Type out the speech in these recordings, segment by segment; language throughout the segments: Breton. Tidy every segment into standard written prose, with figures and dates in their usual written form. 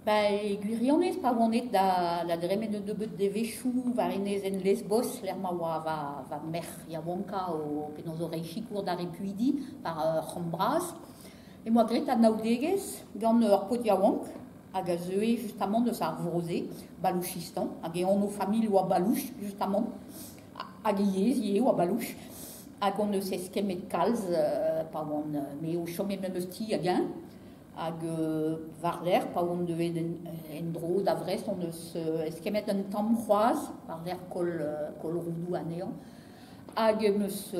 Ba e gwirionez pa oan aet da dremen un nebeud devezhioù war enezenn Lesbos lec'h ma oa va merc'h yaouankañ o penaos o reiñ sikour d'ar repuidi war ur c'hamp bras em boa graet anaoudegezh gant ur paotr yaouank hag a zeue justamant eus ar vro-se, Balouchistan, hag e anv familh oa Balouch justamant, hag e yezh ivez oa Balouch. Hag hon eus eskemmet kalz pa oan me o chom e memes ti hag eñ. Hag war-lerc'h, pa oan deuet en-dro da Vrest, hon eus eskemmet un tamm c'hoazh, war-lerc'h koll roudoù anezhañ. Hag em eus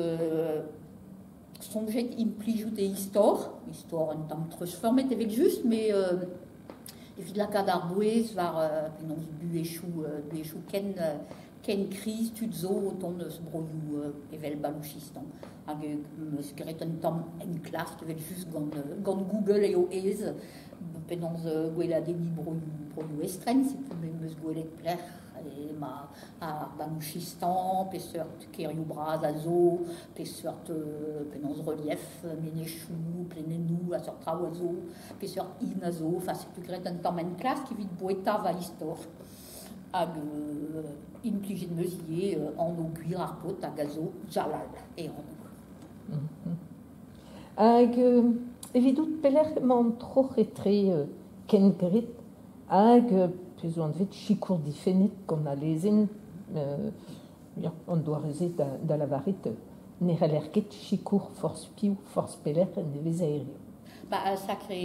soñjet implijout e istor, istor un tamm treuzfeurmet evel-just, met evit lakaat ar bouez war penaos buhezhioù ken kriz tud zo o tont eus broioù evel Balouchistan. Hag em eus graet un tamm enklask evel-just gant Google eo aes penaos gweladenniñ broioù estren, setu me 'm eus gwelet pelec'h emañ ar Balouchistan, peseurt kêrioù bras a zo, peseurt penaos relief, menezioù, plaenennoù, a seurt traoù a zo, peseurt hin a zo, enfin setu graet un tamm enklask evit boueta va istor. Hag implijet 'm eus ivez anv gwir ar paotr hag a zo Jalal e anv. Hag evidout pelec'h emañ an troc'h etre kengred hag pezh zo anvet sikour difennet gant al lezenn, ya, an doare-se da lavaret ne c'haller ket sikour forzh piv, forzh pelec'h en devez aerioù. Ba, sacré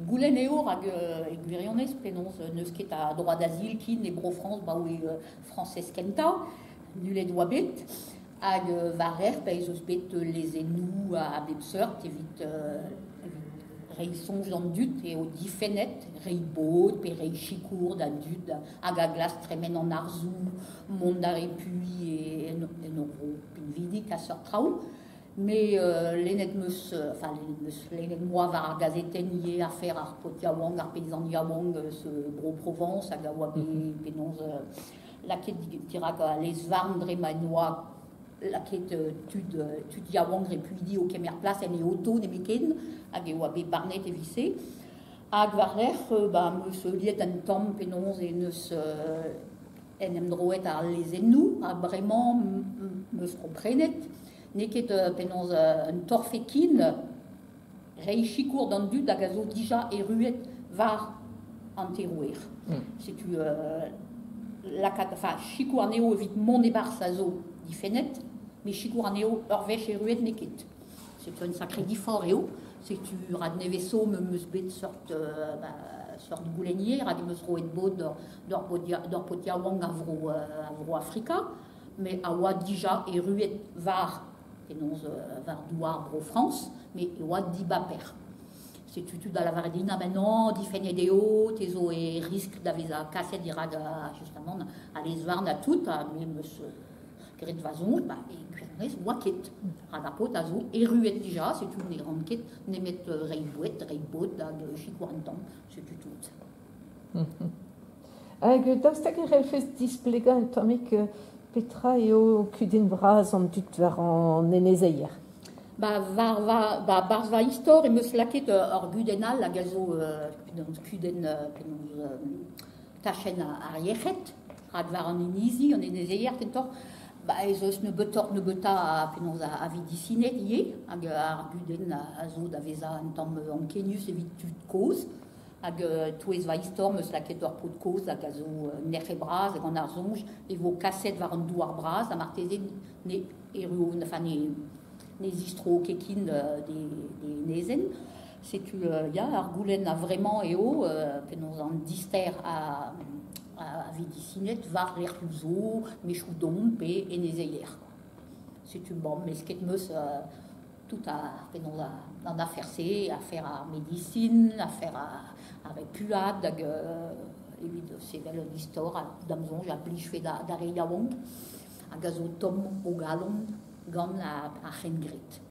goulenn eo rak e gwirionez penaos n'eus ket a droit d'asile ken e Bro-Frañs 'baoe Frañsez kentañ, nullet oa bet. Hag war-lerc'h ba ez eus bet lezennoù a bep seurt evit reiñ soñj d'an dud eo difennet reiñ bod pe reiñ sikour da dud hag a glask tremen an harzoù, mont da repuiñ en ur vro pinvidik a seurt traoù. Me lennet 'm eus, enfin lennet 'm eus, lennet 'm boa war ar gazetenn ivez afer ar paotr yaouank, ar peizant yaouank eus Bro-Provañs hag a oa bet penaos lakaet dirak al lez-varn dre ma 'noa lakaet tud yaouank repuidi o kemer plas en e oto nemetken hag e oa bet barnet evit-se. Hag war-lerc'h ba 'm eus heuliet un tamm penaos en deus en em droet ar lezennoù ha bremañ 'm eus komprenet N'eo ket penaos un torfed ken reiñ sikour d'an dud hag a zo dija erruet war an terouer. Setu lakaat, enfin, sikour anezho evit mont e-barzh a zo difennet, met sikour anezho ur wech erruet n'eo ket. Setu un sakre diforc'h eo. Setu rak nevez zo m'em eus bet seurt, ba, seurt goulennier hag em eus roet bod d'ur paotr yaouank a vro Afrika. Me a oa dija erruet war penaos war douar Bro-Frañs, met e oa dibaper. Setu tud a lavare din, ah ben non, difennet eo, te zo e riskl da vezañ kaset dirak justement al lez-varn ha tout, ha me 'm eus graet va soñj, ba e gwirionez 'oa ket. Rak ar paotr a zo erruet dija, setu ne ran ket nemet reiñ boued, reiñ bod hag sikour un tamm, setu tout. Hag daoust hag e c'hellfes displegañ un tammig petra eo kudenn vras an dud war an enezeier? Ba, war va, ba, barzh va istor em eus lakaet ur gudenn all hag a zo kudenn penaos tachenn ar yec'hed, rak war an inizi, an enezeier kentoc'h, ba, ez eus nebeutoc'h-nebeutañ penaos a vedisined ivez, hag ar gudenn a zo da vezañ un tamm ankenius evit tud kozh. Hag e-touez va istor 'm eus lakaet ur paotr kozh hag a zo nec'het bras gant ar soñj e vo kaset war an douar bras ha marteze ne erruo, enfin ne zistro ket ken d'e enezenn. Setu ya, ar goulenn a-vremañ eo penaos an dister a vedisined war lec'hioù zo, mechoù don pe enezeier. Setu bon, mesket 'm eus tout ar penaos an afer-se, afer ar medisin, afer ar repuad hag evit sevel un istor da'm soñj a blijfe d'ar re yaouank hag a zo tomm o galon gant ar c'hengred.